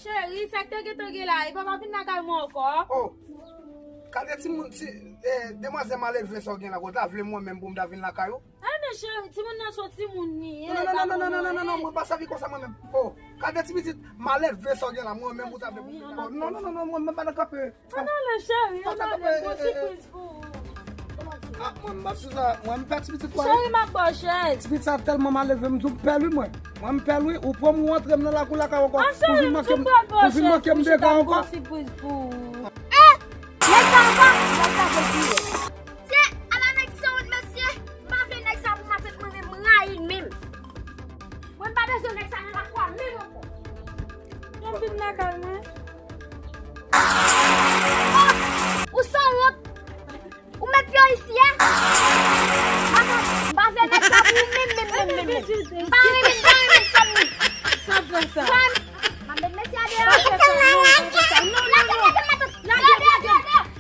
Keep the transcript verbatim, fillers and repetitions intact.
Cheri, sa k te gentan gen la, e papa vin lakay mwen ankò. Oh, gade timoun, ti, eh, demwazèl malelve sa w gen la, ou ta vle mwen menm pou m ta vin lakay ou? Ah, men cheri, timoun nan se yon timoun li ye. Non, non, non, non, non, non, non, non, mwen pa sèvi konsa mwen menm. Oh, gade ti pitit malelve sa w gen la, mwen menm ou ta vle pou m vin lakay ou? Non, non, non, non, mwen menm pa nan kanpe. Ann ale, cheri, ann ale, bon sipriz pou ou. Ah, mwen, m ap di sa, mwen, m pè ti pitit mwen. Cheri, m ap ba w chèz. Ti pitit sa tèlman malelve, m di w m pè l wi, mwen. Mwen, m pè l wi, ou pran m, ou antre m nan lakou lakay ou ankò. Ah, cheri, m di w m pral ba w chèz pou chita bon sipriz pou ou. Eh! Nèg sa ankò, nèg sa se pire. Se ala nèg sanwont, mesye. M pa vle nèg sa pou m avèk mwen menm, m rayi l menm. Mwen, m pa bezwen nèg sa nan lakou a menm ankò. Mwen vin lakay mwen. Ou sanwont. Ou met pye w isi a. Matant, m pa vle nèg sa pou ou menm, menm, menm, menm, menm. M pa renmen, m pa renmen fanm li. Sa fè sa? M pa renmen. M ap met mesye a deyò. Sa fè sa? Non, sa fè sa. Non, non, non. Lage, lage, lage, lage.